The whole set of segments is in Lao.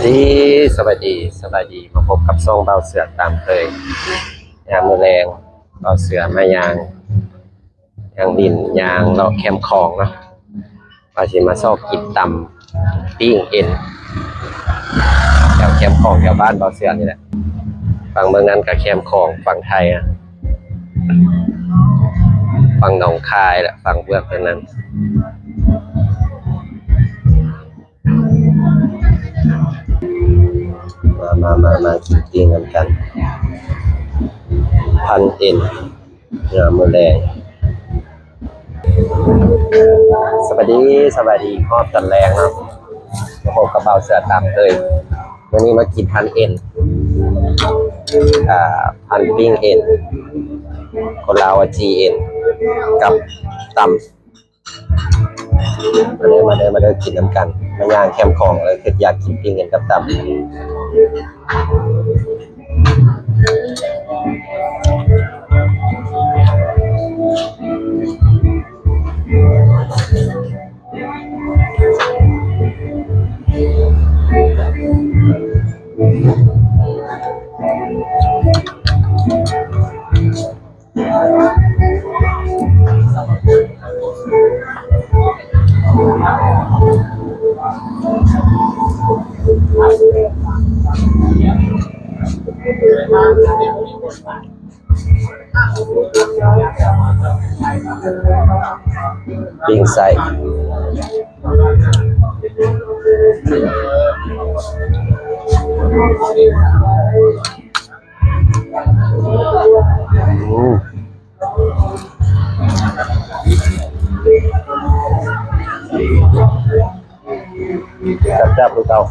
ດີ ສະບາຍດີ ສະບາຍດີ ມາພົບກັບຊ່ອງບ່າວເສືອຕາມເຄີຍ. ຍາມມື້ແລງ ບ່າວເສືອມາຍ່າງ ຍ່າງຫຼິ້ນ ຍ່າງເລາະແຄມຂອງເນາະ ວ່າຊິມາຊອກກິນຕຳປີ້ງເອັນ ແຖວແຄມຂອງ ແຖວບ້ານບ່າວເສືອນີ້ແຫຼະ. ຝັ່ງເມືອງນັ້ນກໍແຄມຂອງ ຝັ່ງໄທອະ ຝັ່ງໜອງຄາຍແຫຼະ ຝັ່ງເບື້ອງທາງນັ້ນ. ມາ ມາ ມາ ມາກິນປີ້ງນຳກັນ ພັນເອັນ ຍາມມື້ແລງ. ສະບາຍດີ ສະບາຍດີ ຮອບຕອນແລງເນາະ ມາພົບກັບບ່າວເສືອຕາມເຄີຍ. ມື້ນີ້ມາກິນພັນເອັນ ອ່າ ພັນປີ້ງເອັນ ຄົນລາວວ່າຈີເອັນ ກັບຕຳ. ມາເດີ ມາເດີ ມາເດີ ກິນນຳກັນ. ມາຍ່າງແຄມຂອງ ແລ້ວຄິດຢາກກິນປີ້ງເອັນກັບຕຳ. ປີ້ງໄສ້ ອືມ ແຊບໆຄືເກົ່າ.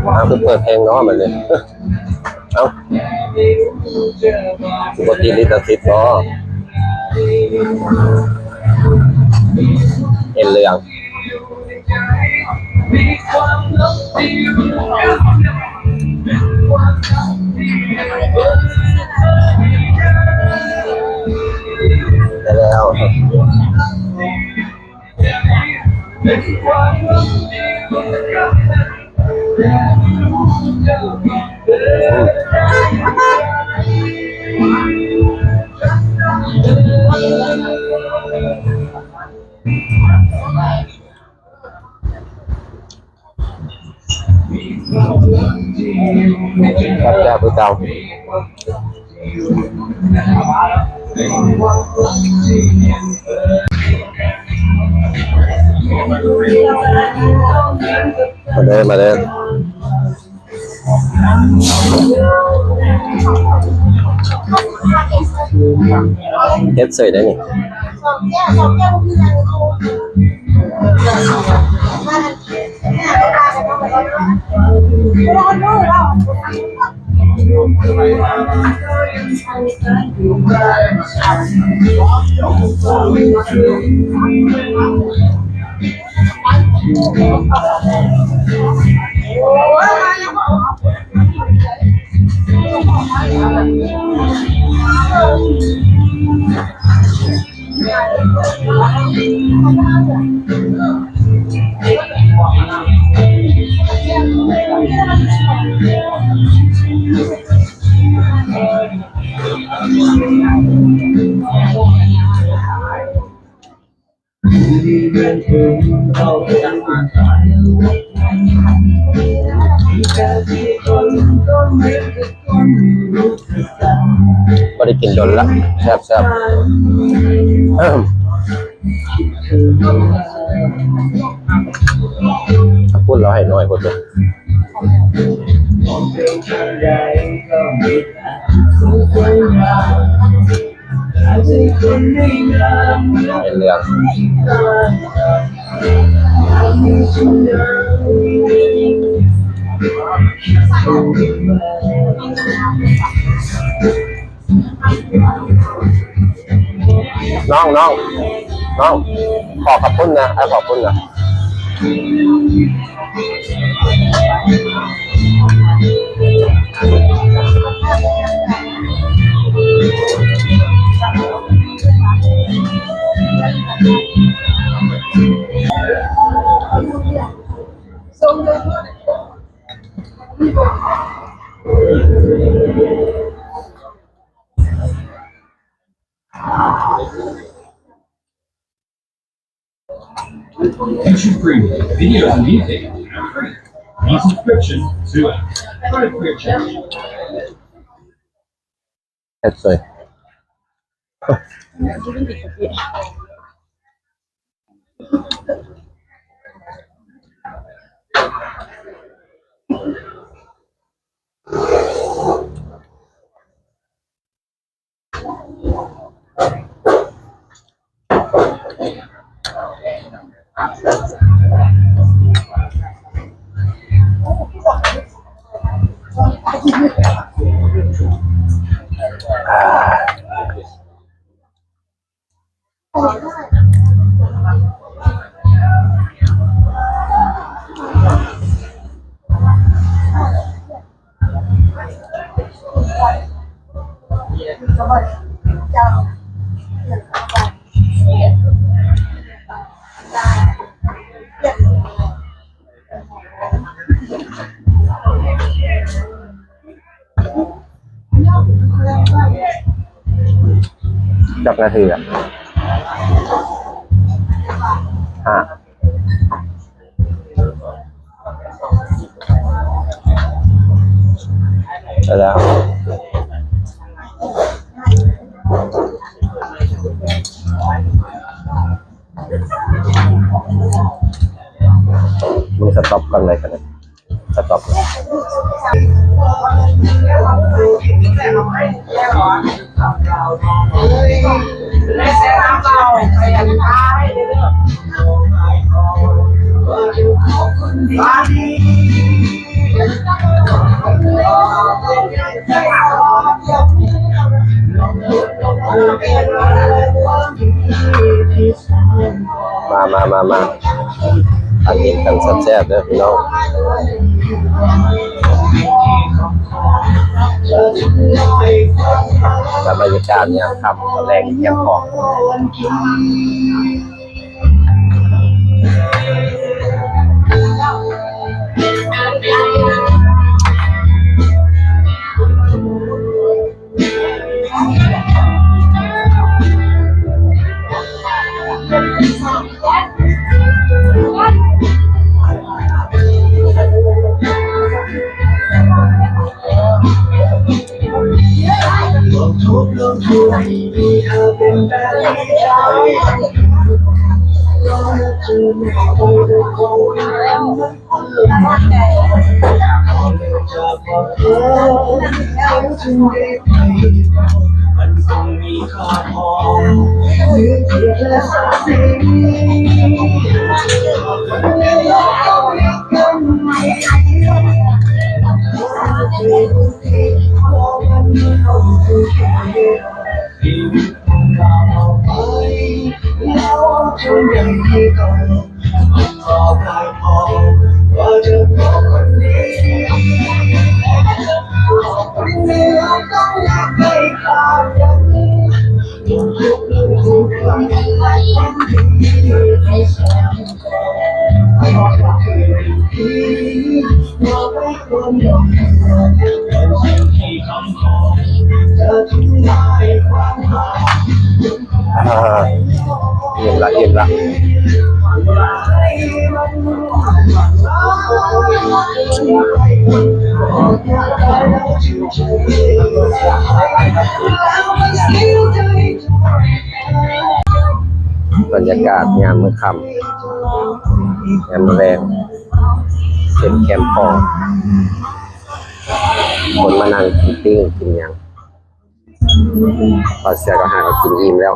ອ້າວ ຄືເປີດເພງເນາະບັດນີ້. ເອົ້າ ຊິບໍ່ຕິດລິຂະສິດບໍ່? ເອັນເຫຼືອງ ໄດ້ແລ້ວ. ແຊບໆຄືເກົ່າ. ມາເດີ ມາເດີ. ເຮັດເສີຍໄດ້ນີ້. ບໍ່ໄດ້ກິນດົນລະ ແຊບໆ. ເອີ ພຸ້ນລາວໃຫ້ໜ້ອຍໂພດເດ. ເປັນເລື່ອງ. ນ້ອງ ນ້ອງ ນ້ອງ ຂໍເຂົ້າປຸ້ນນະ ອ້າຍ ຂໍເຂົ້າປຸ້ນນະ. Attention free. Videos and music are free. No subscription to ads. Try it free of charge. ເຮັດໃສ່ ຈັກນາທີລະ ຫ້າ ໄປແລ້ວ. ມຶງສະຕັອບກ່ອນໄດ້ກະໄດ້ ສະຕັອບ. ມາ ມາ ມາ ມາ ອັນນີ້ກັນແຊບໆເດີພີ່ນ້ອງ. ກັບບັນຍາກາດຍາມຄ່ຳແລງ ຍາມອອກ. ອ່າ ອີ່ມລະ ອີ່ມລະ. ບັນຍາກາດຍາມມື້ຄ່ຳ ຍາມມື້ແລງ ເປັນແຄມຂອງ ຄົນມານັ່ງກິນປີ້ງກິນຫຍັງ. ປາເສືອກະຫາກະກິນອີ່ມແລ້ວ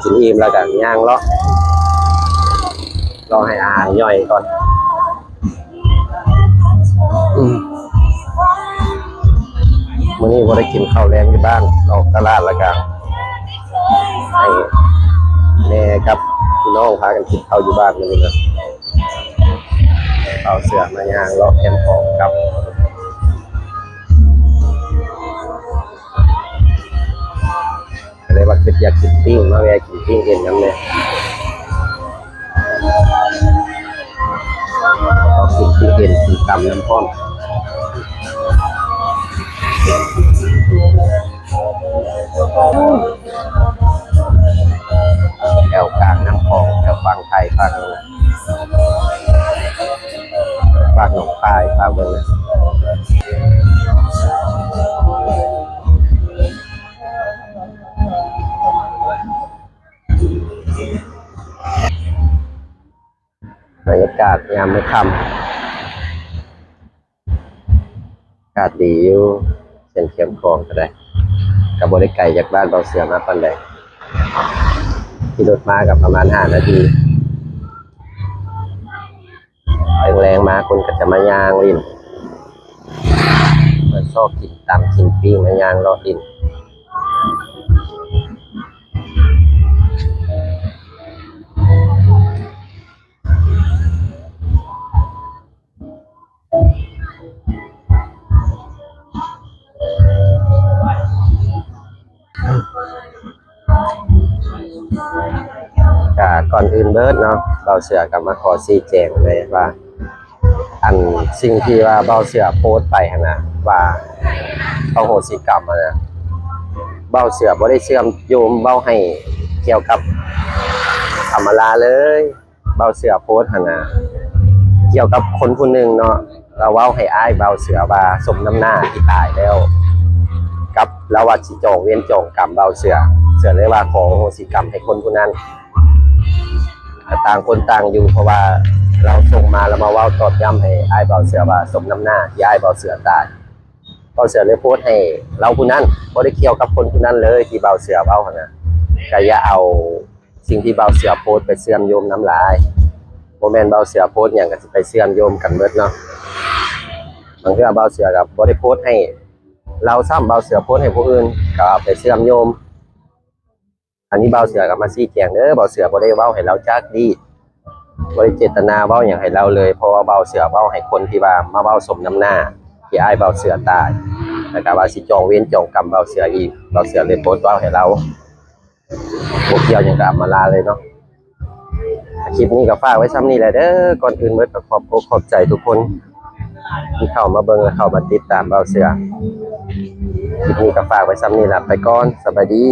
ກິນອີ່ມແລ້ວກະຍ່າງເລາະ ລໍໃຫ້ອາຫານຍ່ອຍກ່ອນ. ອືມ ມື້ນີ້ບໍ່ໄດ້ກິນເຂົ້າແລງຢູ່ບ້ານ ອອກຕະຫຼາດແລ້ວກະໃຫ້ແມ່ກັບພີ່ນ້ອງພາກັນກິນເຂົ້າຢູ່ບ້ານມື້ນີ້ນະ. ເອົາເສືອມາຍ່າງເລາະແຄມຂອງກັບ ກໍເລີຍວ່າຄິດຢາກກິນປີ້ງ ມາແວ່ກິນປີ້ງເຫັນນຳແດ່. ເອົາກິນປີ້ງເຫັນ ກິນຕຳນຳພ້ອມ. ແຖວກາງນ້ຳຂອງ ແຖວຝັ່ງໄທ ຝັ່ງ ຝັ່ງໜອງຄາຍ ຝັ່ງເບິ່ງ ບັນຍາກາດຍາມມື້ຄ່ຳ ອາກາດດີຢູ່ ເສັ້ນແຄມຂອງກໍໄດ້ ກໍບໍ່ໄດ້ໄກຈາກບ້ານເບົາເສືອມາປານໃດ ຂີ່ລົດມາກໍປະມານຫ້ານາທີ. ແລງໆມາຄົນກໍຈະມາຍ່າງຫຼິ້ນ ມາຊອກກິນຕຳກິນປີ້ງ ມາຍ່າງເລາະຫຼິ້ນ. ກະກ່ອນອື່ນເບີດເນາະ ເບົາເສືອກໍມາຂໍຊີ້ແຈງແດ່ວ່າ ອັນສິ່ງທີ່ວ່າເບົາເສືອໂພສໄປຫັ້ນນະ ວ່າອະໂຫສິກຳຫັ້ນນະ ເບົາເສືອບໍ່ໄດ້ເຊື່ອມໂຍງເວົ້າໃຫ້ກ່ຽວກັບອຳມາລາເລີຍ. ເບົາເສືອໂພສຫັ້ນນະ ກ່ຽວກັບຄົນຜູ້ໜຶ່ງເນາະ ລາວເວົ້າໃຫ້ອ້າຍເບົາເສືອວ່າສົມນ້ຳໜ້າທີ່ຕາຍແລ້ວ ກັບລາວວ່າຊິຈອງເວນຈອງກຳເບົາເສືອ ເສືອເລີຍວ່າຂໍອະໂຫສິກຳໃຫ້ຄົນຜູ້ນັ້ນ. ຕ່າງຄົນຕ່າງຢູ່ ເພາະວ່າລາວສົ່ງມາ ລາວມາເວົ້າຕອກຢ້ຳໃຫ້ອ້າຍເບົາເສືອວ່າສົມນ້ຳໜ້າທີ່ອ້າຍເບົາເສືອຕາຍ. ເບົາເສືອເລີຍໂພສໃຫ້ລາວຜູ້ນັ້ນ ບໍ່ໄດ້ກ່ຽວກັບຄົນຜູ້ນັ້ນເລີຍ ທີ່ເບົາເສືອເວົ້າຫັ້ນນະ. ກະຢ່າເອົາ ສິ່ງທີ່ເບົາເສືອໂພສໄປເຊື່ອມໂຍງນຳຫຼາຍ. ບໍ່ແມ່ນເບົາເສືອໂພສຫຍັງກໍຊິໄປເຊື່ອມໂຍງກັນເບິດເນາະ. ບາງເທື່ອເບົາເສືອກໍບໍ່ໄດ້ໂພສໃຫ້ລາວຊ້ຳ ເບົາເສືອໂພສໃຫ້ຜູ້ອື່ນກໍເອົາໄປເຊື່ອມໂຍງ. ອັນນີ້ເບົາເສືອກໍມາຊີ້ແຈງເດີ ເບົາເສືອບໍ່ໄດ້ເວົ້າໃຫ້ລາວຈັກດີ ບໍ່ໄດ້ເຈດຕະນາເວົ້າຫຍັງໃຫ້ລາວເລີຍ ເພາະວ່າເບົາເສືອເວົ້າໃຫ້ຄົນທີ່ວ່າມາເວົ້າສົມນ້ຳໜ້າທີ່ອ້າຍເບົາເສືອຕາຍ ແລ້ວກໍວ່າຊິຈອງເວນຈອງກຳເບົາເສືອອີກ ເບົາເສືອເລີຍໂພສເວົ້າໃຫ້ລາວ. ບໍ່ກ່ຽວຫຍັງກັບອຳມາລາເລີຍເນາະ. ຄລິບນີ້ກໍຝາກໄວ້ຊ່ຳນີ້ແຫຼະເດີ. ກ່ອນອື່ນເໝິດກໍຂອບອົກຂອບໃຈທຸກຄົນທີ່ເຂົ້າມາເບິ່ງ ແລະ ເຂົ້າມາຕິດຕາມເບົາເສືອ. ຄລິບນີ້ກໍຝາກໄວ້ຊ່ຳນີ້ລະ ໄປກ່ອນ ສະບາຍດີ.